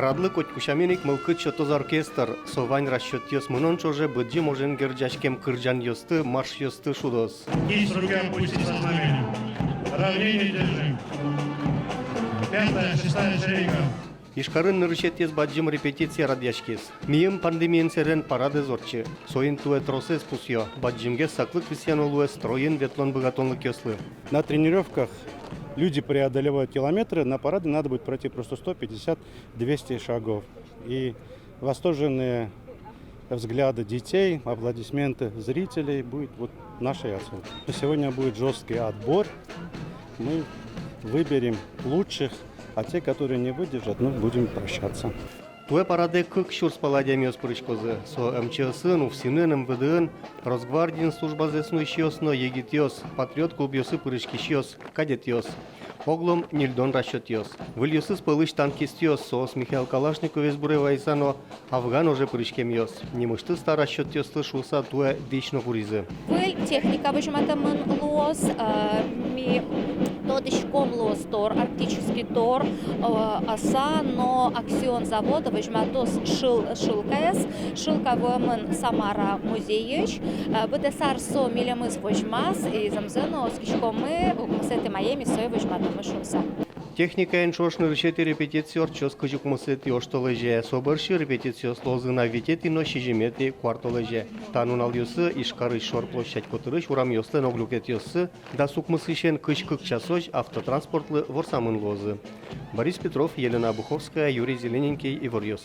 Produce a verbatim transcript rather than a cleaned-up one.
Парадлы котьку сямен ик мылкыд сётоз оркестр. Со вань расчётъёс мынон ӵоже Быдӟым ожен герӟаськем кырӟанъёсты, маршъёсты шудоз. Кисть руки опустить со знаменем. Равнение держим. Пятая, шестая шеренга. Ижкарын нырысетӥез бадӟым репетиция радъяськиз. Миым пандемиен сэрен парад ӧз ортчы. Соин туэ тросэз пусъё. Бадӟымгес саклык висъяно луэ стройын ветлон быгатонлыкъёслы. На тренировках люди преодолевают километры, на параде надо будет пройти просто сто пятьдесят, двести шагов. И восторженные взгляды детей, аплодисменты зрителей будет вот нашей оценкой. Сегодня будет жёсткий отбор. Мы выберем лучших, а те, которые не выдержат, ну, будем прощаться. Туэ парадэ кык сюрс пала адямиос пыриськозы. Со МЧС-ын, УФСИН-ын, МВД-ын, Росгвардиын службазэс нуисьёс но егитъёс, патриот клубъёсы пыриськисьёс, кадетъёс. Оглом ньыльдон расчётъёс. Выльёсыз пӧлысь танкистъёс, соос Михаил Калашниковез буре вайыса но афган оже пыриськемъёс. Нимысьтыз та расчётъёслы шуыса туэ дӥсь но вуризы. Выль техника возьматэмын луоз, э, ми тодӥськом луоз тор, арктический тор, э, аса но Аксион завод возьматоз шыл-, шылкаез, шылка вуэмын Самара музейысь, э, быдэс ар со милемыз возьмаз, и зэмзэ но оскиськомы, укмысэтӥ мае ми сое возьматомы шуыса. Техникаен ӵош нырысетӥ репетиция ортчоз кызь укмысэтӥ оштолэзе. Со бӧрсьы репетициос луозы на витетӥ но сизьыметӥ куартолэзе. Та нуналъёсы Ижкарысь шор площадь котырысь урамъёслэн ог люкетъёссы дас укмысысен кызь кык часозь автотранспортлы ворсамын луозы. Борис Петров, Елена Обуховская, Юрий Зелененький, «Иворъёс».